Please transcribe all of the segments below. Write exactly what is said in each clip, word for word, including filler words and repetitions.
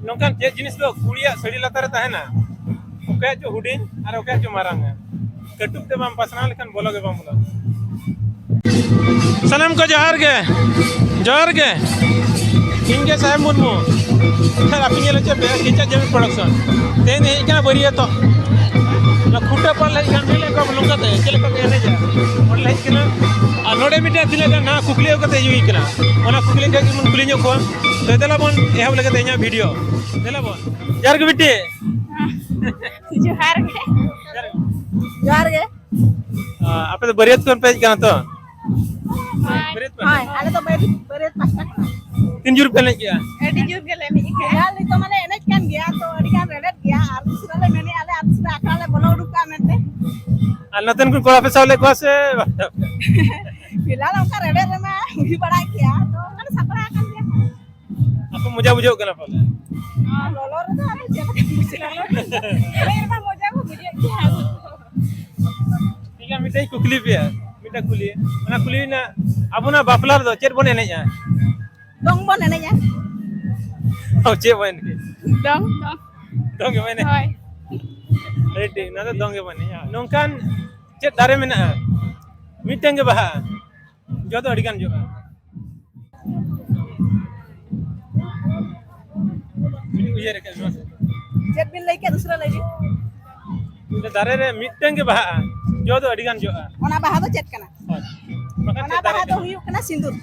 ᱱᱚᱝᱠᱟᱱ ᱪᱮᱫ ᱡᱤᱱᱤᱥ ᱫᱚ ᱠᱩᱲᱤᱭᱟᱜ ᱥᱟᱹᱲᱤ ᱞᱟᱛᱟᱨ ᱨᱮ ᱛᱟᱦᱮᱱᱟ? ᱚᱠᱚᱭᱟᱜ ᱪᱚ ᱦᱩᱰᱤᱧ ᱟᱨ ᱚᱠᱚᱭᱟᱜ ᱪᱚ ᱢᱟᱨᱟᱝᱟ᱾ ᱠᱟᱹᱴᱩᱵ ᱛᱮ ᱵᱟᱢ ᱯᱟᱥᱱᱟᱣ ᱞᱮᱠᱷᱟᱱ ᱵᱚᱞᱚ ᱜᱮ ᱵᱟᱝ ᱵᱚᱞᱚᱜᱼᱟ᱾ ᱥᱟᱱᱟᱢ ᱠᱚ ᱡᱚᱦᱟᱨ ᱜᱮ, ᱡᱚᱦᱟᱨ ᱜᱮ᱾ ᱤᱧ ᱜᱮ ᱥᱟᱦᱮᱵ ᱢᱩᱨᱢᱩ᱾ ᱟᱨ ᱟᱯᱮ ᱧᱮᱞ ᱦᱚᱪᱚ ᱯᱮ ᱠᱮᱪᱟᱜ ᱡᱟᱹᱢᱤ ᱯᱨᱚᱰᱟᱠᱥᱚᱱ᱾ ᱛᱮᱦᱮᱧ ᱦᱮᱡ ᱠᱟᱱᱟ ᱵᱟᱹᱨᱭᱟᱹᱛᱚᱜ᱾ ᱱᱚᱣᱟ ᱠᱷᱩᱱᱴᱟᱹᱣ ᱯᱟᱨ ᱞᱮ ᱦᱮᱡ ᱠᱟᱱᱟ, ᱧᱮᱞ ᱠᱚᱣᱟ ᱱᱚᱝᱠᱟ ᱛᱮ ᱪᱮᱫ ᱞᱮᱠᱟ ᱠᱚ ᱮᱱᱮᱡᱟ᱾ ᱚᱸᱰᱮ ᱞᱮ ᱦᱮᱡ ᱠᱟᱱᱟ᱾ ᱟᱨ ᱱᱚᱰᱮ ᱢᱤᱫᱴᱮᱱ ᱛᱤᱱᱟᱹᱜ ᱜᱟᱱ ᱱᱟᱣᱟ ᱠᱩᱠᱞᱤ ᱟᱹᱜᱩ ᱠᱟᱛᱮ ᱦᱤᱡᱩᱜ ᱦᱩᱭ ᱠᱟᱱᱟ᱾ ᱚᱱᱟ ᱠᱩᱠᱞᱤ ᱠᱷᱚᱡ ᱜᱮᱵᱚᱱ ᱠᱩᱞᱤ ᱧᱚᱜ ᱠᱚᱣᱟ᱾ ᱛᱚ ᱫᱮᱞᱟ ᱵᱚᱱ ᱮᱦᱚᱵ ᱞᱮᱜᱮ ᱛᱮᱦᱮᱧᱟᱜ ᱵᱷᱤᱰᱤᱭᱳ᱾ ᱫᱮᱞᱟ ᱵᱚᱱ᱾ ᱡᱚᱦᱟᱨ ᱜᱮ ᱵᱤᱴᱤ᱾ ᱡᱚᱦᱟᱨ ᱜᱮ᱾ ᱡᱚᱦᱟᱨ ᱜᱮ᱾ ᱟᱯᱮ ᱫᱚ ᱵᱟᱹᱨᱭᱟᱹᱛ ᱠᱷᱚᱱ ᱯᱮ ᱦᱮᱡ ᱠᱟᱱᱟ ᱛᱚ? ᱦᱳᱭ᱾ ᱵᱟᱹᱨᱭᱟᱹᱛ ᱯᱟᱦᱴᱟ᱾ ᱦᱳᱭ, ᱟᱞᱮ ᱫᱚ ᱵᱟᱹᱨᱭᱟᱹᱛ, ᱵᱟᱹᱨᱭᱟᱹᱛ ᱯᱟᱦᱴᱟ ᱠᱷᱚᱱᱟᱜ᱾ ᱛᱤᱱ ᱡᱳᱨ ᱯᱮ ᱮᱱᱮᱡ ᱠᱮᱜᱼᱟ? ᱟᱹᱰᱤ ᱡᱳᱨ ᱜᱮᱞᱮ ᱮᱱᱮᱡ ᱠᱮᱜᱼᱟ᱾ ᱯᱷᱤᱞᱦᱟᱞ ᱱᱤᱛᱚᱜ ᱢᱟᱞᱮ ᱮᱱᱮᱡ ᱠᱟᱱ ᱜᱮᱭᱟ, ᱛᱚ ᱟᱹᱰᱤ ᱜᱟᱱ ᱨᱮᱵᱮᱫ ᱜᱮᱭᱟ, ᱟᱨ ᱫᱚᱥᱨᱟ ᱞᱮ ᱢᱮᱱᱮᱜᱼᱟ ᱞᱮ ᱟᱨ ᱫᱚᱥᱨᱟ ᱟᱠᱷᱲᱟ ᱞᱮ ᱵᱚᱞᱚ ᱩᱰᱩᱠᱚᱜᱼᱟ ᱢᱮᱱᱛᱮ᱾ ᱟᱨ ᱱᱚᱛᱮᱱ ᱠᱚ ᱠᱚᱲᱟ ᱯᱮ ᱥᱟᱵ ᱞᱮᱫ ᱠᱚᱣᱟ ᱥᱮ? ᱯᱷᱤᱞᱦᱟᱞ ᱚᱱᱠᱟ ᱨᱮᱵᱮᱫ ᱨᱮᱢᱟ ᱦᱩᱭ ᱵᱟᱲᱟᱜ ᱜᱮᱭᱟ, ᱛᱚ ᱚᱱᱠᱟ ᱞᱮ ᱥᱟᱯᱲᱟᱣ ᱟᱠᱟᱱ ᱜᱮᱭᱟ᱾ ᱟᱯᱮ ᱢᱚᱡᱟ ᱵᱩᱡᱷᱟᱹᱜ ᱠᱟᱱᱟ ᱯᱟᱞᱮ? ᱟᱨ ᱞᱚᱞᱚ ᱨᱮᱫᱚ ᱟᱫᱚ ᱪᱮᱫ ᱞᱮᱠᱟ ᱵᱩᱡᱷᱟᱹᱜᱼᱟ? ᱞᱚᱞᱚ ᱨᱮᱫᱚ ᱢᱚᱡᱟ ᱠᱚ ᱵᱩᱡᱷᱟᱹᱜ ᱜᱮᱭᱟ᱾ ᱴᱷᱤᱠ ᱜᱮᱭᱟ, ᱢᱤᱫᱴᱮᱡ ᱠᱩᱠᱞᱤ ᱯᱮᱭᱟ, ᱢᱤᱫᱴᱮᱡ ᱠᱩᱞᱤ᱾ ᱚᱱᱟ ᱠᱩᱞᱤ ᱨᱮᱱᱟᱜ, ᱟᱵᱚᱱᱟᱜ ᱵᱟᱯᱞᱟ ᱨᱮᱫᱚ ᱪᱮᱫ ᱵᱚᱱ ᱮᱱᱮᱡᱼᱟ? ᱫᱚᱝ ᱵᱚᱱ ᱮᱱᱮᱡᱼᱟ᱾ ᱚ, ᱪᱮᱫ ᱵᱚᱱ ᱮᱱᱮᱡᱼᱟ? ᱫᱚᱝ, ᱫᱚᱝ᱾ ᱫᱚᱝ ᱜᱮ ᱵᱚᱱ ᱮᱱᱮᱡᱼᱟ? ᱦᱳᱭ᱾ ᱟᱹᱰᱤ ᱴᱷᱤᱠ, ᱚᱱᱟ ᱫᱚ ᱫᱚᱝ ᱜᱮ ᱵᱚᱱ ᱮᱱᱮᱡᱼᱟ᱾ ᱱᱚᱝᱠᱟᱱ ᱪᱮᱫ ᱫᱟᱨᱮ ᱢᱮᱱᱟᱜᱼᱟ, ᱢᱤᱫᱴᱮᱱ ᱜᱮ ᱵᱟᱦᱟᱜᱼᱟ, ᱡᱚ ᱫᱚ ᱟᱹᱰᱤ ᱜᱟᱱ ᱡᱚᱜᱼᱟ? ᱩᱭᱦᱟᱹᱨ ᱟᱠᱟᱫ ᱱᱚᱣᱟ ᱥᱮ? ᱪᱮᱫ ᱵᱤᱱ ᱞᱟᱹᱭ ᱠᱮᱫ, ᱫᱩᱥᱨᱟ ᱞᱟᱹᱭ ᱵᱤᱱ᱾ ᱢᱤᱫᱴᱮᱱ ᱫᱟᱨᱮ ᱨᱮ ᱢᱤᱫᱴᱮᱱ ᱜᱮ ᱵᱟᱦᱟᱜᱼᱟ, ᱡᱚ ᱫᱚ ᱟᱹᱰᱤ ᱜᱟᱱ ᱡᱚᱜᱼᱟ᱾ ᱚᱱᱟ ᱵᱟᱦᱟ ᱫᱚ ᱪᱮᱫ ᱠᱟᱱᱟ? ᱦᱳᱭ᱾ ᱵᱟᱠᱷᱟᱱ ᱚᱱᱟ ᱪᱮᱫ ᱫᱟᱨᱮ ᱵᱟᱦᱟ ᱫᱚ ᱠᱟᱱᱟ? ᱦᱩᱭᱩᱜ ᱠᱟᱱᱟ ᱥᱤᱸᱫᱩᱨ᱾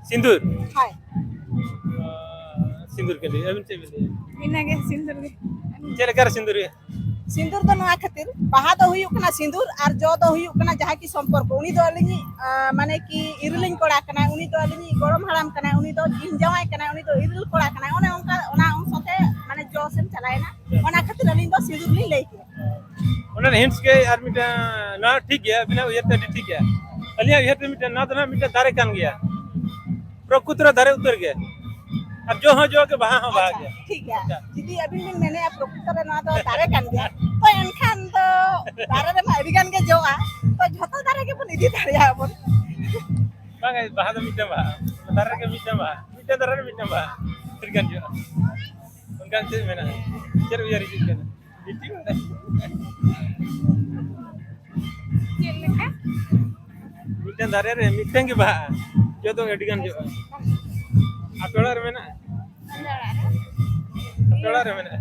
ᱥᱤᱸᱫᱩᱨ? ᱦᱳᱭ᱾ ᱟᱸ, ᱥᱤᱸᱫᱩᱨ ᱜᱮ ᱞᱟᱹᱭ, ᱟᱹᱵᱤᱱ ᱪᱮᱫ ᱵᱤᱱ ᱞᱟᱹᱭᱟ? ᱤᱱᱟᱹᱜᱮ, ᱥᱤᱸᱫᱩᱨ ᱜᱮ᱾ ᱪᱮᱫ ᱞᱮᱠᱟ ᱨᱮ ᱥᱤᱸᱫᱩᱨ ᱦᱩᱭᱩᱜᱼᱟ? ᱥᱤᱸᱫᱩᱨ ᱫᱚ ᱱᱚᱣᱟ ᱠᱷᱟᱹᱛᱤᱨ, ᱵᱟᱦᱟ ᱫᱚ ᱦᱩᱭᱩᱜ ᱠᱟᱱᱟ ᱥᱤᱸᱫᱩᱨ ᱟᱨ ᱡᱚ ᱫᱚ ᱦᱩᱭᱩᱜ ᱠᱟᱱᱟ ᱡᱟᱦᱟᱸᱭ ᱠᱤ ᱥᱚᱢᱯᱚᱨᱠᱚ᱾ ᱩᱱᱤ ᱫᱚ ᱟᱹᱞᱤᱧᱤᱡ, ᱟᱸ, ᱢᱟᱱᱮ ᱠᱤ ᱤᱨᱤᱞᱤᱧ ᱠᱚᱲᱟ ᱠᱟᱱᱟᱭ, ᱩᱱᱤ ᱫᱚ ᱟᱹᱞᱤᱧᱤᱡ ᱜᱚᱲᱚᱢ ᱦᱟᱲᱟᱢ ᱠᱟᱱᱟᱭ, ᱩᱱᱤ ᱫᱚ ᱤᱧ ᱡᱟᱶᱟᱭ ᱠᱟᱱᱟᱭ, ᱩᱱᱤ ᱫᱚ ᱤᱨᱤᱞ ᱠᱚᱲᱟ ᱠᱟᱱᱟᱭ᱾ ᱚᱱᱮ ᱚᱱᱠᱟ, ᱚᱱᱟ ᱚᱝᱥᱚ ᱛᱮ ᱢᱟᱱᱮ ᱡᱚ ᱥᱮᱫ ᱪᱟᱞᱟᱣᱮᱱᱟ᱾ ᱚᱱᱟ ᱠᱷᱟᱹᱛᱤᱨ ᱟᱹᱞᱤᱧ ᱫᱚ ᱥᱤᱸᱫᱩᱨ ᱞᱤᱧ ᱞᱟᱹᱭ ᱠᱮᱫᱟ᱾ ᱚᱱᱟ ᱨᱮ hints ᱜᱮ ᱟᱨ ᱢᱤᱫᱴᱟᱝ, ᱱᱚᱣᱟ ᱴᱷᱤᱠ ᱜᱮᱭᱟ, ᱟᱹᱵᱤᱱᱟᱜ ᱩᱭᱦᱟᱹᱨ ᱛᱮ ᱟᱹᱰᱤ ᱴᱷᱤᱠ ᱜᱮᱭᱟ᱾ ᱟᱹᱞᱤᱧᱟᱜ ᱩᱭᱦᱟᱹᱨ ᱛᱮ ᱢᱤᱫᱴᱟᱝ, ᱱᱚᱣᱟ ᱫᱚ ᱱᱟᱦᱟᱜ ᱢᱤᱫᱴᱟᱝ ᱫᱟᱨᱮ ᱠᱟᱱ ᱜᱮᱭᱟ, ᱯᱨᱚᱠᱨᱤᱛᱤ ᱨᱮ ᱫᱟᱨᱮ ᱩᱛᱟᱹᱨ ᱜᱮ, ᱟᱨ ᱡᱚ ᱦᱚᱸ ᱡᱚ ᱜᱮ, ᱵᱟᱦᱟ ᱦᱚᱸ ᱵᱟᱦᱟ ᱟᱪᱪᱷᱟ, ᱜᱮ᱾ ᱴᱷᱤᱠ ᱜᱮᱭᱟ᱾ ᱟᱪᱪᱷᱟ᱾ ᱡᱩᱫᱤ ᱟᱹᱵᱤᱱ ᱵᱤᱱ ᱢᱮᱱᱮᱫᱼᱟ ᱯᱨᱚᱠᱨᱤᱛᱤ ᱨᱮ ᱱᱚᱣᱟ ᱫᱚ ᱫᱟᱨᱮ ᱠᱟᱱ ᱜᱮᱭᱟ, ᱛᱚ ᱮᱱᱠᱷᱟᱱ ᱫᱚ ᱫᱟᱨᱮ ᱨᱮᱢᱟ ᱟᱹᱰᱤ ᱜᱟᱱ ᱜᱮ ᱡᱚᱜᱼᱟ, ᱛᱚ ᱡᱷᱚᱛᱚ ᱫᱟᱨᱮ ᱜᱮᱵᱚᱱ ᱤᱫᱤ ᱫᱟᱲᱮᱭᱟᱜᱼᱟ ᱵᱚᱱ᱾ ᱵᱟᱝ, ᱵᱟᱦᱟ ᱫᱚ ᱢᱤᱫᱴᱟᱝ ᱵᱟᱦᱟ, ᱫᱟᱨᱮ ᱨᱮᱜᱮ ᱢᱤᱫᱴᱟᱝ ᱵᱟᱦᱟ, ᱢᱤᱫᱴᱟᱝ ᱫᱟᱨᱮ ᱨᱮ ᱢᱤᱫᱴᱟᱝ ᱵᱟᱦᱟ, ᱟᱹᱰᱤ ᱜᱟᱱ ᱡᱚᱜᱼᱟ᱾ ᱮᱱᱠᱷᱟᱱ ᱪᱮᱫ ᱢᱮᱱᱟᱜᱼᱟ? ᱪᱮᱫ ᱩᱭᱦᱟᱹᱨ ᱦᱤᱡᱩᱜ ᱠᱟᱱᱟ? ᱵᱤᱴᱤ ᱢᱮᱱᱟᱜᱼᱟ᱾ ᱪᱮᱫ ᱞᱮᱠᱟ? ᱢᱤᱫᱴᱮᱱ ᱫᱟᱨᱮ ᱨᱮ ᱢᱤᱫᱴᱮᱱ ᱜᱮ ᱵᱟᱦᱟᱜᱼᱟ, ᱡᱚ ᱫᱚ ᱟᱹᱰᱤ ᱜᱟᱱ ᱡᱚᱜᱼᱟ᱾ ᱟᱯᱮ ᱚᱲᱟᱜ ᱨᱮ ᱢᱮᱱᱟᱜᱼᱟ? ᱟᱞᱮ ᱚᱲᱟᱜ ᱨᱮ? ᱟᱯᱮ ᱚᱲᱟᱜ ᱨᱮ ᱢᱮᱱᱟᱜᱼᱟ?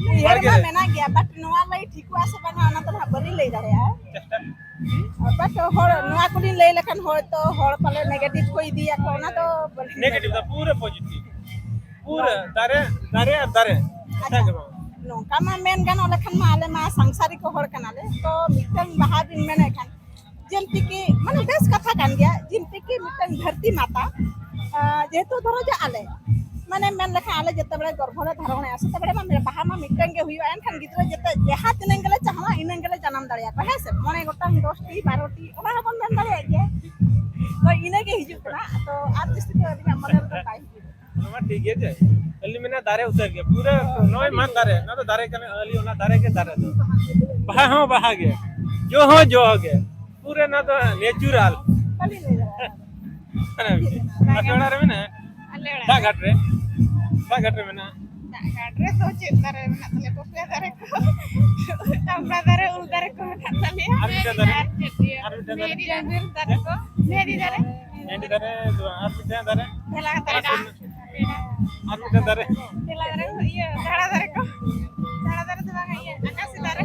ᱩᱭᱦᱟᱹᱨ ᱵᱟᱲᱜᱮ ᱢᱟ ᱨᱮ? ᱢᱮᱱᱟᱜ ᱜᱮᱭᱟ, but ᱱᱚᱣᱟ ᱞᱟᱹᱭ ᱴᱷᱤᱠᱚᱜᱼᱟ ᱥᱮ ᱵᱟᱝᱟ, ᱚᱱᱟ ᱫᱚ ᱱᱟᱦᱟᱜ ᱵᱟᱹᱞᱤᱧ ᱞᱟᱹᱭ ᱫᱟᱲᱮᱭᱟᱜᱼᱟ᱾ ᱪᱮᱥᱴᱟ᱾ But ᱦᱚᱲ, ᱱᱚᱣᱟ ᱠᱚᱞᱤᱧ ᱞᱟᱹᱭ ᱞᱮᱠᱷᱟᱱ ᱦᱚᱲ ᱛᱚ, ᱦᱚᱲ ᱯᱟᱞᱮ negative ᱠᱚ ᱤᱫᱤᱭᱟᱠᱚ, ᱚᱱᱟ ᱫᱚ ᱵᱟᱹᱞᱤᱧ ᱞᱟᱹᱭ negative ᱫᱚ ᱫᱟᱲᱮᱭᱟᱜᱼᱟ᱾ ᱯᱩᱨᱟᱹ positive, ᱯᱩᱨᱟᱹ ᱫᱟᱨᱮ, ᱫᱟᱨᱮ ᱟᱨ ᱫᱟᱨᱮ᱾ ᱟᱪᱪᱷᱟ᱾ ᱦᱮᱸ ᱥᱮ ᱵᱟᱝ? ᱱᱚᱝᱠᱟ ᱢᱟ ᱢᱮᱱ ᱜᱟᱱᱚᱜ ᱞᱮᱠᱷᱟᱱ ᱢᱟ ᱟᱞᱮ ᱢᱟ ᱥᱟᱝᱥᱟᱨᱤᱠ ᱦᱚᱲ ᱠᱟᱱᱟᱞᱮ, ᱛᱚ ᱢᱤᱫᱴᱟᱝ ᱵᱟᱦᱟ ᱵᱤᱱ ᱢᱮᱱᱮᱫ ᱠᱷᱟᱱ, ᱡᱮᱢᱛᱤ ᱠᱤ, ᱢᱟᱱᱮ ᱵᱮᱥ ᱠᱟᱛᱷᱟ ᱠᱟᱱ ᱜᱮᱭᱟ, ᱡᱮᱢᱛᱤ ᱠᱤ ᱢᱤᱫᱴᱟᱝ ᱫᱷᱟᱹᱨᱛᱤ ᱢᱟᱛᱟ, ᱟᱸ, ᱡᱮᱦᱮᱛᱩ ᱫᱷᱚᱨᱚ ᱡᱮ ᱟᱞᱮ, ᱢᱟᱱᱮ ᱢᱮᱱ ᱞᱮᱠᱷᱟᱱ ᱟᱞᱮ ᱡᱮᱛᱮ ᱵᱮᱲᱮ ᱜᱚᱨᱵᱷᱚ ᱞᱮ ᱫᱷᱟᱨᱚᱱᱮᱜᱼᱟ, ᱥᱮᱛᱮ ᱵᱮᱲᱮ ᱢᱟ ᱵᱟᱦᱟ ᱢᱟ ᱢᱤᱫᱴᱟᱝ ᱜᱮ ᱦᱩᱭᱩᱜᱼᱟ, ᱮᱱᱠᱷᱟᱱ ᱜᱤᱫᱽᱨᱟᱹ ᱡᱮᱛᱮ ᱡᱟᱦᱟᱸ ᱛᱤᱱᱟᱹᱝ ᱜᱮᱞᱮ ᱪᱟᱦᱟᱣᱟ, ᱤᱱᱟᱹᱝ ᱜᱮᱞᱮ ᱡᱟᱱᱟᱢ ᱫᱟᱲᱮᱭᱟᱠᱚᱣᱟ, ᱦᱮᱸ ᱥᱮ? ᱢᱚᱬᱮ ᱜᱚᱴᱟᱝ, ᱫᱚᱥᱴᱤ, ᱵᱟᱨᱚᱴᱤ, ᱚᱱᱟ ᱦᱚᱸᱵᱚᱱ ᱢᱮᱱ ᱫᱟᱲᱮᱭᱟᱜ ᱜᱮᱭᱟ᱾ ᱛᱚ ᱤᱱᱟᱹ ᱜᱮ ᱦᱤᱡᱩᱜ ᱠᱟᱱᱟ, ᱛᱚ ᱟᱨ ᱡᱟᱹᱥᱛᱤ ᱫᱚ ᱟᱹᱞᱤᱧᱟᱜ ᱢᱚᱱᱮ ᱨᱮᱫᱚ ᱵᱟᱭ ᱦᱤᱡᱩᱜᱼᱟ᱾ ᱚᱱᱟ ᱢᱟ ᱴᱷᱤᱠ ᱜᱮᱭᱟ, ᱡᱮ ᱟᱹᱞᱤᱧ ᱢᱮᱱᱟ ᱫᱟᱨᱮ ᱩᱛᱟᱹᱨ ᱜᱮ, ᱯᱩᱨᱟᱹ ᱱᱚᱜᱼᱚᱭ ᱢᱟᱫ ᱫᱟᱨᱮ, ᱚᱱᱟ ᱫᱚ ᱫᱟᱨᱮ ᱠᱟᱱᱟ, ᱟᱹᱞᱤᱧ ᱚᱱᱟ ᱫᱟᱨᱮ ᱜᱮ ᱫᱟᱨᱮ ᱫᱚ᱾ ᱵᱟᱦᱟ ᱦᱚᱸ ᱵᱟᱦᱟ ᱜᱮ, ᱡᱚ ᱦᱚᱸ ᱡᱚ ᱜᱮ, ᱯᱩᱨᱟᱹ ᱚᱱᱟ ᱫᱚ natural᱾ ᱵᱟᱹᱞᱤᱧ ᱞᱟᱹᱭ ᱫᱟᱲᱮᱭᱟᱜᱼᱟ᱾ ᱟᱯᱮ ᱚᱲᱟᱜ ᱨᱮ ᱢᱮᱱᱟᱜᱼᱟ? ᱟᱞᱮ ᱚᱲᱟᱜ ᱫᱟᱜ ᱨᱮ᱾ ᱜᱷᱟᱴ ᱨᱮ, ᱫᱟᱜ ᱜᱷᱟᱴ ᱨᱮ ᱢᱮᱱᱟᱜᱼᱟ᱾ ᱫᱟᱜ ᱜᱷᱟᱴ ᱨᱮ ᱫᱚ ᱪᱮᱫ ᱫᱟᱨᱮ ᱢᱮᱱᱟᱜ ᱛᱟᱞᱮᱭᱟ? ᱯᱚᱯᱮ ᱫᱟᱨᱮ ᱠᱚ, ᱟᱢᱲᱟ ᱫᱟᱨᱮ, ᱩᱞ ᱫᱟᱨᱮ ᱠᱚ ᱢᱮᱱᱟᱜ ᱛᱟᱞᱮᱭᱟ᱾ ᱟᱨ ᱢᱤᱫᱴᱮᱱ ᱫᱟᱨᱮ? ᱟᱨ ᱪᱮᱫ ᱤᱭᱟᱹ? ᱟᱨ ᱢᱤᱫᱴᱮᱱ ᱫᱟᱨᱮ? ᱢᱮᱨᱤ ᱡᱟᱢᱵᱤᱨ ᱫᱟᱨᱮ ᱠᱚ, ᱢᱮᱨᱤ ᱫᱟᱨᱮ᱾ ᱢᱮᱨᱤ ᱫᱟᱨᱮ ᱫᱚ ᱵᱟᱝ, ᱟᱨ ᱢᱤᱫᱴᱮᱱ ᱫᱟᱨᱮ? ᱰᱷᱮᱞᱟ ᱫᱟᱨᱮ᱾ ᱟᱨ ᱢᱤᱫᱴᱮᱱ ᱫᱟᱨᱮ? ᱰᱷᱮᱞᱟ ᱫᱟᱨᱮ, ᱤᱭᱟᱹ, ᱡᱷᱟᱲᱟ ᱫᱟᱨᱮ ᱠᱚ᱾ ᱡᱷᱟᱲᱟ ᱫᱟᱨᱮ ᱫᱚ ᱵᱟᱝᱟ, ᱤᱭᱟᱹ, ᱟᱠᱟᱥᱤ ᱫᱟᱨᱮ᱾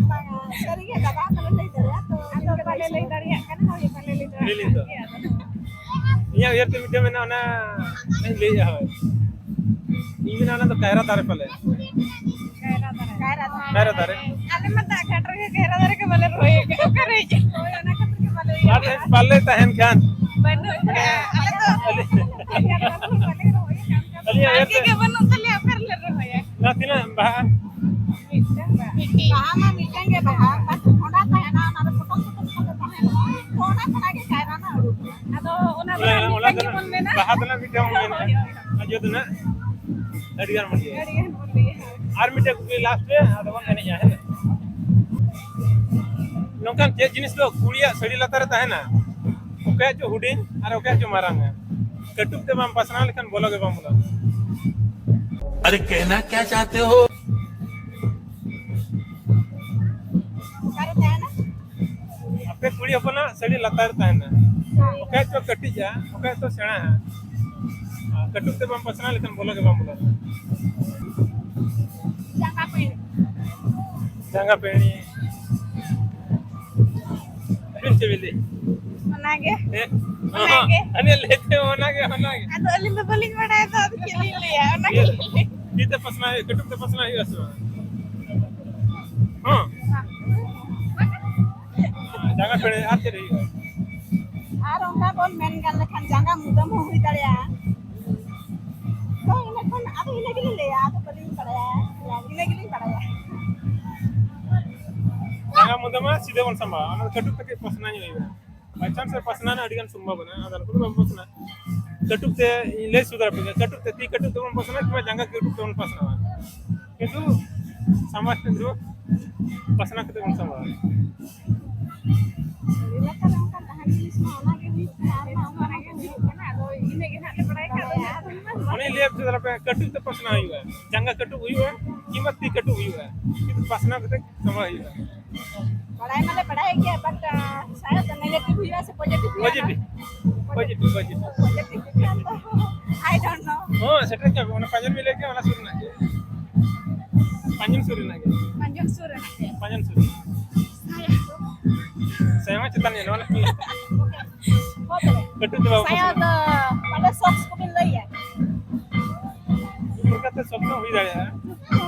ᱵᱟᱝᱟ, ᱥᱟᱹᱨᱤᱜᱮ ᱫᱟᱫᱟ ᱵᱟᱞᱮ ᱞᱟᱹᱭ ᱫᱟᱲᱮᱭᱟᱜᱼᱟ, ᱛᱚ ᱟᱫᱚ ᱵᱟᱞᱮ ᱞᱟᱹᱭ ᱫᱟᱲᱮᱭᱟᱜ ᱠᱟᱱᱟ, ᱦᱳᱭ, ᱵᱟᱞᱮ ᱞᱟᱹᱭ ᱫᱟᱲᱮᱭᱟᱜ ᱞᱤᱞᱤ ᱠᱟᱱᱟ᱾ ᱫᱚ᱾ ᱤᱧᱟᱹᱜ ᱩᱭᱦᱟᱹᱨ ᱛᱮ ᱢᱤᱫᱴᱮᱱ ᱢᱮᱱᱟᱜᱼᱟ, ᱚᱱᱟ ᱚᱱᱟᱧ ᱞᱟᱹᱭᱮᱫᱼᱟ, ᱦᱳᱭ᱾ ᱤᱧ ᱢᱮᱱᱟ ᱚᱱᱟ ᱫᱚ ᱠᱟᱭᱨᱟ ᱫᱟᱨᱮ ᱯᱟᱞᱮ᱾ ᱠᱟᱭᱨᱟ ᱫᱟᱨᱮ᱾ ᱠᱟᱭᱨᱟ ᱫᱟᱨᱮ᱾ ᱠᱟᱭᱨᱟ ᱫᱟᱨᱮ᱾ ᱟᱞᱮ ᱢᱟ ᱫᱟᱜ ᱜᱷᱟᱴ ᱨᱮᱜᱮ ᱠᱟᱭᱨᱟ ᱫᱟᱨᱮ ᱜᱮ ᱵᱟᱞᱮ ᱨᱚᱦᱚᱭ ᱟᱠᱟᱫ, ᱚᱠᱟᱨᱮ ᱦᱤᱡᱩᱜ? ᱦᱳᱭ, ᱚᱱᱟ ᱠᱷᱟᱹᱛᱤᱨ ᱜᱮ ᱵᱟᱞᱮ ᱩᱭᱦᱟᱹᱨ ᱟᱨ ᱠᱟᱜᱼᱟ᱾ ᱯᱟᱞᱮ ᱛᱟᱦᱮᱱ ᱠᱷᱟᱱ᱾ ᱵᱟᱹᱱᱩᱜ ᱟᱠᱟᱫᱼᱟ᱾ ᱟᱞᱮ ᱫᱚ ᱟᱞᱮ ᱟᱹᱞᱤᱧᱟᱜ ᱩᱭᱦᱟᱹᱨ ᱵᱟᱲᱜᱮ ᱛᱮ ᱜᱮ ᱵᱟᱹᱱᱩᱜ ᱛᱟᱞᱮᱭᱟ, ᱚᱠᱟ ᱨᱮᱞᱮ ᱨᱚᱦᱚᱭᱟ? ᱱᱚᱣᱟ ᱛᱤᱱᱟᱹᱜ ᱵᱟᱦᱟᱜᱼᱟ? ᱢᱤᱫᱴᱟᱝ ᱵᱟᱦᱟ᱾ ᱢᱤᱫᱴᱤᱡ᱾ ᱵᱟᱦᱟ ᱢᱟ ᱢᱤᱫᱴᱟᱝ ᱜᱮ ᱵᱟᱦᱟ, ᱵᱟᱥ ᱵᱷᱚᱸᱰᱟ ᱛᱟᱦᱮᱱᱟ, ᱚᱱᱟ ᱨᱮ ᱯᱚᱴᱚᱢ ᱯᱚᱴᱚᱢ ᱠᱚᱞᱮ ᱛᱟᱦᱮᱱᱟ᱾ ᱚᱱᱟ ᱠᱷᱚᱱᱟᱜ ᱜᱮ ᱠᱟᱭᱨᱟ ᱢᱟ ᱩᱰᱩᱠᱚᱜᱼᱟ᱾ ᱟᱫᱚ ᱚᱱᱟ ᱫᱚ ᱚᱱᱟ, ᱱᱟᱜ ᱚᱱᱟ ᱢᱤᱫᱴᱟᱝ ᱫᱚ ᱜᱮᱵᱚᱱ ᱢᱮᱱᱟ᱾ ᱵᱟᱦᱟ ᱫᱚ ᱱᱟᱜ ᱢᱤᱫᱴᱟᱝ ᱵᱚᱱ ᱢᱮᱱᱟ᱾ ᱦᱳᱭ, ᱦᱳᱭ, ᱦᱳᱭ᱾ ᱟᱨ ᱡᱚ ᱫᱚ ᱱᱟᱜ ᱟᱹᱰᱤ ᱜᱟᱱ ᱵᱚᱱ ᱞᱟᱹᱭᱟ᱾ ᱟᱹᱰᱤ ᱜᱟᱱ ᱵᱚᱱ ᱞᱟᱹᱭᱟ᱾ ᱟᱨ ᱢᱤᱫᱴᱮᱡ ᱠᱩᱠᱞᱤ last ᱨᱮ, ᱟᱫᱚ ᱵᱚᱱ ᱮᱱᱮᱡᱼᱟ, ᱦᱮᱸ ᱥᱮ? ᱱᱚᱝᱠᱟᱱ ᱪᱮᱫ ᱡᱤᱱᱤᱥ ᱫᱚ ᱠᱩᱲᱤᱭᱟᱜ ᱥᱟᱹᱲᱤ ᱞᱟᱛᱟᱨ ᱨᱮ ᱛᱟᱦᱮᱱᱟ, ᱚᱠᱚᱭᱟᱜ ᱪᱚ ᱦᱩᱰᱤᱧ ᱟᱨ ᱚᱠᱚᱭᱟᱜ ᱪᱚ ᱢᱟᱨᱟᱝᱟ? ᱠᱟᱹᱴᱩᱵ ᱛᱮ ᱵᱟᱢ ᱯᱟᱥᱱᱟᱣ ᱞᱮᱠᱷᱟᱱ ᱵᱚᱞᱚ ᱜᱮ ᱵᱟᱢ ᱵᱚᱞᱚ᱾ अरे कहना क्या चाहते हो? ᱚᱠᱟᱨᱮ ᱛᱟᱦᱮᱱᱟ? ᱟᱯᱮ ᱠᱩᱲᱤ ᱦᱚᱯᱚᱱᱟᱜ ᱥᱟᱹᱲᱤ ᱞᱟᱛᱟᱨ ᱨᱮ ᱛᱟᱦᱮᱱᱟ᱾ ᱚᱠᱚᱭ ᱛᱚ ᱠᱟᱹᱴᱤᱡᱼᱟ, ᱚᱠᱚᱭ ᱛᱚ ᱥᱮᱬᱟᱼᱟ᱾ ᱟᱨ ᱠᱟᱹᱴᱩᱵ ᱛᱮ ᱵᱟᱢ ᱯᱟᱥᱱᱟᱣ ᱞᱮᱠᱷᱟᱱ ᱵᱚᱞᱚ ᱜᱮ ᱵᱟᱢ ᱵᱚᱞᱚ᱾ ᱡᱟᱸᱜᱟ ᱯᱮᱬᱮ᱾ ᱡᱟᱸᱜᱟ ᱯᱮᱬᱮ᱾ ᱟᱹᱵᱤᱱ ᱪᱮᱫ ᱵᱤᱱ ᱞᱟᱹᱭ? ᱚᱱᱟᱜᱮ᱾ ᱦᱮᱸ? ᱚᱱᱟᱜᱮ᱾ ᱟᱹᱞᱤᱧ ᱞᱟᱹᱭ ᱛᱮ ᱚᱱᱟᱜᱮ, ᱚᱱᱟᱜᱮ᱾ ᱟᱫᱚ ᱟᱹᱞᱤᱧ ᱫᱚ ᱵᱟᱹᱞᱤᱧ ᱵᱟᱲᱟᱭᱟ ᱛᱚ, ᱟᱫᱚ ᱪᱮᱫ ᱞᱤᱧ ᱞᱟᱹᱭᱟ? ᱚᱱᱟᱜᱮ᱾ ᱤᱭᱟᱹ, ᱛᱤ ᱛᱮ ᱯᱟᱥᱱᱟᱣ ᱦᱩᱭᱩᱜᱼᱟ, ᱠᱟᱹᱴᱩᱵ ᱛᱮ ᱯᱟᱥᱱᱟᱣ ᱦᱩᱭᱩᱜᱼᱟ ᱥᱮ ᱵᱟᱝ? ᱦᱚᱸ᱾ ᱡᱟᱸᱜᱟ ᱯᱮᱬᱮ ᱟᱨ ᱪᱮᱫ ᱦᱩᱭᱩᱜᱼᱟ? ᱟᱨ ᱚᱱᱠᱟ ᱵᱚᱱ ᱢᱮᱱ ᱜᱟᱱ ᱞᱮᱠᱷᱟᱱ ᱡᱟᱸᱜᱟ ᱢᱩᱫᱟᱹᱢ ᱦᱚᱸ ᱦᱩᱭ ᱫᱟᱲᱮᱭᱟᱜᱼᱟ᱾ ᱛᱚ ᱤᱱᱟᱹ ᱠᱷᱚᱱ ᱟᱫᱚ ᱤᱱᱟᱹ ᱜᱮᱞᱤᱧ ᱞᱟᱹᱭᱟ, ᱟᱫᱚ ᱵᱟᱹᱞᱤᱧ ᱵᱟᱲᱟᱭᱟ, ᱤᱱᱟᱹ ᱜᱮᱞᱤᱧ ᱵᱟᱲᱟᱭᱟ᱾ ᱡᱟᱸᱜᱟ ᱢᱩᱫᱟᱹᱢ ᱢᱟ ᱥᱤᱫᱷᱟᱹ ᱵᱚᱱ ᱥᱟᱢᱵᱟᱣᱟ, ᱚᱱᱟ ᱫᱚ ᱠᱟᱹᱴᱩᱵ ᱛᱮᱜᱮ ᱯᱟᱥᱱᱟᱣ ᱧᱚᱜ ᱦᱩᱭᱩᱜᱼᱟ᱾ By chance ᱨᱮ ᱯᱟᱥᱱᱟᱣ ᱨᱮᱱᱟᱜ ᱟᱹᱰᱤ ᱜᱟᱱ ᱥᱚᱢᱵᱷᱚᱵᱚᱱᱟ, ᱟᱫᱚ ᱱᱩᱠᱩ ᱫᱚ ᱵᱟᱵᱚᱱ ᱯᱟᱥᱱᱟᱣᱟ᱾ ᱠᱟᱹᱴᱩᱵ ᱛᱮ ᱤᱧ ᱞᱟᱹᱭ ᱥᱚᱫᱚᱨ ᱟᱯᱮ ᱜᱮ, ᱠᱟᱹᱴᱩᱵ ᱛᱮ, ᱛᱤ ᱠᱟᱹᱴᱩᱵ ᱛᱮᱵᱚᱱ ᱯᱟᱥᱱᱟᱣᱟ ᱠᱤᱝᱵᱟ ᱡᱟᱸᱜᱟ ᱠᱟᱹᱴᱩᱵ ᱛᱮᱵᱚᱱ ᱯᱟᱥᱱᱟᱣᱟ, ᱠᱤᱱᱛᱩ ᱥᱟᱢᱟᱡᱽ ᱠᱮᱱᱫᱨᱚ ᱯᱟᱥᱱᱟᱣ ᱠᱟᱛᱮ ᱵᱚᱱ ᱥᱟᱢᱵᱟᱣᱟ᱾ ᱥᱟᱹᱨᱤ ᱞᱮᱠᱟ ᱨᱮ ᱚᱱᱠᱟᱱ ᱡᱟᱦᱟᱸ ᱡᱤᱱᱤᱥ ᱢᱟ ᱚᱱᱟ ᱜᱮ ᱦᱩᱭᱩᱜ ᱠᱟᱱᱟ, ᱟᱨ ᱢᱟ ᱚᱱᱠᱟ ᱜᱮ ᱦᱩᱭᱩᱜ ᱠᱟᱱᱟ᱾ ᱟᱫᱚ ᱤᱱᱟᱹ ᱜᱮ ᱱᱟᱦᱟᱜ ᱞᱮ ᱵᱟᱲᱟᱭ ᱠᱷᱟᱱ ᱫᱚ ᱱᱟᱦᱟᱜ ᱟᱫᱚ ᱚᱱᱟ ᱚᱱᱮᱧ ᱞᱟᱹᱭ ᱟᱯᱮ ᱫᱚ, ᱟᱯᱮ ᱠᱟᱹᱴᱩᱵ ᱛᱮ ᱯᱟᱥᱱᱟᱣ ᱦᱩᱭᱩᱜᱼᱟ, ᱡᱟᱸᱜᱟ ᱠᱟᱹᱴᱩᱵ ᱦᱩᱭᱩᱜᱼᱟ ᱠᱤᱝᱵᱟ ᱛᱤ ᱠᱟᱹᱴᱩᱵ ᱦᱩᱭᱩᱜᱼᱟ, ᱠᱤᱱᱛᱩ ᱯᱟᱥᱱᱟᱣ ᱠᱟᱛᱮ ᱥᱟᱢᱵᱟᱣ ᱦᱩᱭᱩᱜᱼᱟ᱾ ᱵᱟᱲᱟᱭ ᱢᱟᱞᱮ ᱵᱟᱲᱟᱭ ᱜᱮᱭᱟ, but, ᱟᱸ, ᱥᱟᱭᱚᱫ negative ᱦᱩᱭᱩᱜᱼᱟ ᱥᱮ positive ᱦᱩᱭᱩᱜᱼᱟ? Positive, positive, positive. Positive ᱠᱷᱟᱱ ᱫᱚ, I don't know. ᱦᱚᱸ, ᱥᱮᱴᱮᱨ ᱠᱟᱜ ᱵᱤᱱ, ᱚᱱᱟ ᱯᱟᱸᱡᱚᱱ ᱵᱤᱱ ᱞᱟᱹᱭ ᱠᱮᱫ, ᱚᱱᱟ ᱥᱩᱨ ᱨᱮᱱᱟᱜ ᱜᱮ᱾ ᱯᱟᱸᱡᱚᱱ ᱥᱩᱨ ᱨᱮᱱᱟᱜ ᱜᱮ᱾ ᱯᱟᱸᱡᱚᱱ ᱥᱩᱨ ᱨᱮᱱᱟᱜ ᱜᱮ᱾ ᱯᱟᱸᱡᱚᱱ ᱥᱩᱨ᱾ ᱥᱟᱭᱚᱫ᱾ ᱥᱟᱭᱚᱫ ᱪᱮᱛᱟᱱ ᱧᱮᱞ, ᱚᱱᱟ ᱦᱚᱸ ᱛᱚᱵᱮ᱾ ᱠᱟᱹᱴᱩᱵ ᱫᱚ ᱵᱟᱵᱚ ᱥᱟᱭᱚᱫ ᱯᱟᱥᱱᱟᱣᱟ᱾ ᱫᱚ ᱯᱟᱞᱮ socks ᱠᱚᱵᱤᱱ ᱞᱟᱹᱭᱟ? ᱚᱱᱠᱟᱛᱮ ᱥᱚᱵ ᱥᱚᱢᱚᱭ ᱦᱩᱭ ᱫᱟᱲᱮᱭᱟᱜᱼᱟ᱾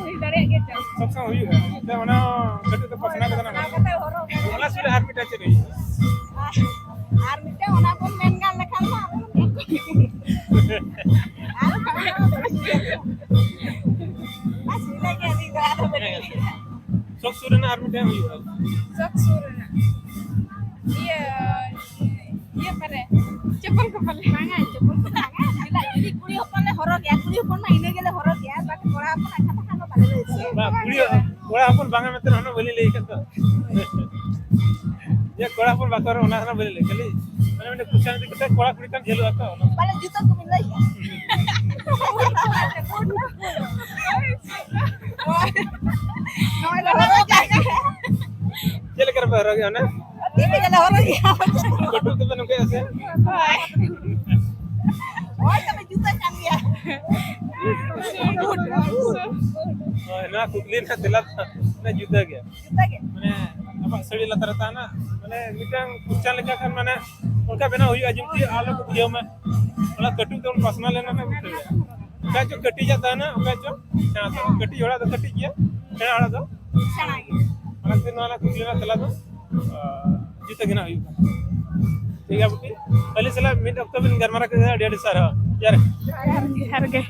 ᱦᱩᱭ ᱫᱟᱲᱮᱭᱟᱜ ᱜᱮᱭᱟ ᱪᱚ᱾ ᱥᱚᱵ ᱥᱚᱢᱚᱭ ᱦᱩᱭᱩᱜᱼᱟ᱾ ᱛᱚ ᱚᱱᱟ ᱠᱟᱹᱴᱩᱵ ᱫᱚ ᱯᱟᱥᱱᱟᱣ ᱠᱟᱛᱮ ᱱᱟᱜ ᱯᱟᱥᱱᱟᱣ ᱠᱟᱛᱮ ᱦᱚᱨᱚᱜ ᱜᱮ᱾ ᱚᱱᱟ ᱥᱩᱨ ᱨᱮ ᱟᱨ ᱢᱤᱫᱴᱟᱝ ᱪᱮᱫ ᱦᱩᱭᱩᱜᱼᱟ? ᱟᱨ, ᱟᱨ ᱢᱤᱫᱴᱟᱝ ᱚᱱᱟ ᱵᱚᱱ ᱢᱮᱱ ᱜᱟᱱ ᱞᱮᱠᱷᱟᱱ ᱢᱟ ᱟᱵᱚ ᱵᱚᱱ ᱢᱮᱱ ᱠᱚᱜ ᱜᱮ᱾ ᱟᱨ ᱵᱟᱝ, ᱵᱟᱥ ᱤᱱᱟᱹ ᱜᱮ ᱟᱹᱞᱤᱧ ᱫᱚ ᱟᱫᱚ ᱵᱟᱹᱞᱤᱧ ᱞᱟᱹᱭᱟ᱾ ᱥᱚᱵ ᱥᱩᱨ ᱨᱮᱱᱟᱜ ᱟᱨ ᱢᱤᱫᱴᱟᱝ ᱦᱩᱭᱩᱜᱼᱟ᱾ ᱥᱚᱵ ᱥᱩᱨ ᱨᱮᱱᱟᱜ᱾ ᱤᱭᱟᱹ, ᱤᱭᱟᱹ ᱯᱟᱞᱮ, ᱪᱟᱯᱚᱞ ᱠᱚ ᱯᱟᱞᱮ᱾ ᱵᱟᱝᱟ, ᱪᱟᱯᱚᱞ ᱠᱚ ᱵᱟᱝᱟ᱾ ᱪᱮᱫᱟᱜ ᱡᱩᱫᱤ ᱠᱩᱲᱤ ᱦᱚᱯᱚᱱ ᱞᱮ ᱦᱚᱨᱚᱜ ᱜᱮᱭᱟ, ᱠᱩᱲᱤ ᱦᱚᱯᱚᱱ ᱢᱟ ᱤᱱᱟᱹ ᱜᱮᱞᱮ ᱦᱚᱨᱚᱜ ᱜᱮᱭᱟ, but ᱠᱚᱲᱟ ᱦᱚᱯᱚᱱᱟᱜ ᱠᱟᱛᱷᱟ ᱠᱷᱟᱱ ᱫᱚ ᱵᱟᱞᱮ ᱞᱟᱹᱭ ᱠᱮᱭᱟ᱾ ᱵᱟᱝ, ᱠᱩᱲᱤ, ᱠᱚᱲᱟ ᱦᱚᱯᱚᱱ ᱵᱟᱝᱟ ᱢᱮᱱᱛᱮ ᱚᱱᱟ ᱵᱟᱹᱞᱤᱧ ᱞᱟᱹᱭ ᱠᱟᱫ ᱫᱚ᱾ ᱡᱮ ᱠᱚᱲᱟ ᱦᱚᱯᱚᱱ ᱵᱟᱠᱚ ᱦᱚᱨᱚᱜᱟ, ᱚᱱᱟ ᱦᱚᱸ ᱵᱟᱹᱞᱤᱧ ᱞᱟᱹᱭ, ᱠᱷᱟᱹᱞᱤ ᱢᱟᱱᱮ ᱠᱩᱥᱤᱭᱟᱱ ᱤᱫᱤ ᱠᱟᱛᱮ ᱠᱚᱲᱟ ᱠᱩᱲᱤ ᱠᱷᱟᱱ ᱡᱷᱟᱹᱞᱚᱜᱼᱟ ᱛᱚ, ᱚᱱᱟ᱾ ᱵᱟᱞᱮ ᱡᱩᱛᱟᱹ ᱠᱚ ᱵᱤᱱ ᱞᱟᱹᱭᱮᱜᱼᱟ? ᱱᱚᱜᱼᱚᱭ ᱞᱮ ᱦᱚᱨᱚᱜᱟ᱾ ᱪᱮᱫ ᱞᱮᱠᱟ ᱨᱮᱯᱮ ᱦᱚᱨᱚᱜᱮᱜᱼᱟ ᱚᱱᱟ? ᱛᱤ ᱛᱮᱜᱮ ᱞᱮ ᱦᱚᱨᱚᱜᱮᱜᱼᱟ᱾ ᱠᱟᱹᱴᱩᱵ ᱛᱮᱯᱮ ᱱᱚᱝᱠᱟᱭᱟ ᱥᱮ? ᱦᱳᱭ᱾ ᱦᱳᱭ, ᱛᱚᱵᱮ ᱡᱩᱛᱟᱹ ᱠᱟᱱ ᱜᱮᱭᱟ᱾ ᱦᱳᱭ, ᱱᱚᱣᱟ ᱠᱩᱠᱞᱤ ᱨᱮᱱᱟᱜ ᱛᱮᱞᱟ ᱫᱚ ᱡᱩᱫᱟᱹ ᱜᱮᱭᱟ᱾ ᱡᱩᱫᱟᱹ ᱜᱮ᱾ ᱢᱟᱱᱮ ᱟᱵᱚᱣᱟᱜ ᱥᱟᱹᱲᱤ ᱞᱟᱛᱟᱨ ᱨᱮ ᱛᱟᱦᱮᱱᱟ, ᱢᱟᱱᱮ ᱢᱤᱫᱴᱟᱝ ᱠᱩᱲᱪᱟᱱ ᱞᱮᱠᱟ ᱠᱷᱟᱱ, ᱢᱟᱱᱮ ᱚᱱᱠᱟ ᱵᱮᱱᱟᱣ ᱦᱩᱭᱩᱜᱼᱟ ᱡᱮᱢᱛᱤ ᱟᱞᱚ ᱠᱚ ᱵᱩᱡᱷᱟᱹᱣ ᱢᱟ᱾ ᱚᱱᱟ ᱠᱟᱹᱴᱩᱵ ᱛᱮᱵᱚᱱ ᱯᱟᱥᱱᱟᱣ ᱞᱮᱱᱟ ᱱᱟᱜ ᱵᱩᱡᱷᱟᱹᱣ ᱦᱩᱭᱩᱜᱼᱟ᱾ ᱚᱠᱟ ᱪᱚ ᱠᱟᱹᱴᱤᱡᱟᱜ ᱛᱟᱦᱮᱱᱟ, ᱚᱠᱟ ᱪᱚ ᱥᱮᱬᱟ ᱛᱟᱦᱮᱱᱟ᱾ ᱠᱟᱹᱴᱤᱡ ᱦᱚᱲᱟᱜ ᱫᱚ ᱠᱟᱹᱴᱤᱡ ᱜᱮᱭᱟ, ᱥᱮᱬᱟ ᱦᱚᱲᱟᱜ ᱫᱚ ᱥᱮᱬᱟ ᱜᱮ᱾ ᱚᱱᱟ ᱠᱷᱟᱹᱛᱤᱨ ᱱᱚᱣᱟ ᱨᱮᱱᱟᱜ ᱠᱩᱠᱞᱤ ᱨᱮᱱᱟᱜ ᱛᱮᱞᱟ ᱫᱚ, ᱟᱸ, ᱡᱩᱫᱟᱹ ᱜᱮ ᱱᱟᱜ ᱦᱩᱭᱩᱜ ᱠᱟᱱᱟ᱾ ᱴᱷᱤᱠ ᱜᱮᱭᱟ ᱵᱩᱠᱤ, ᱟᱹᱞᱤᱧ ᱥᱟᱞᱟᱜ ᱢᱤᱫ ᱚᱠᱛᱚ ᱵᱤᱱ ᱜᱟᱞᱢᱟᱨᱟᱣ ᱠᱮᱫᱟ, ᱟᱹᱰᱤ ᱟᱹᱰᱤ ᱥᱟᱨᱦᱟᱣ᱾ ᱡᱚᱦᱟᱨ᱾ ᱡᱚᱦᱟᱨ ᱜᱮ᱾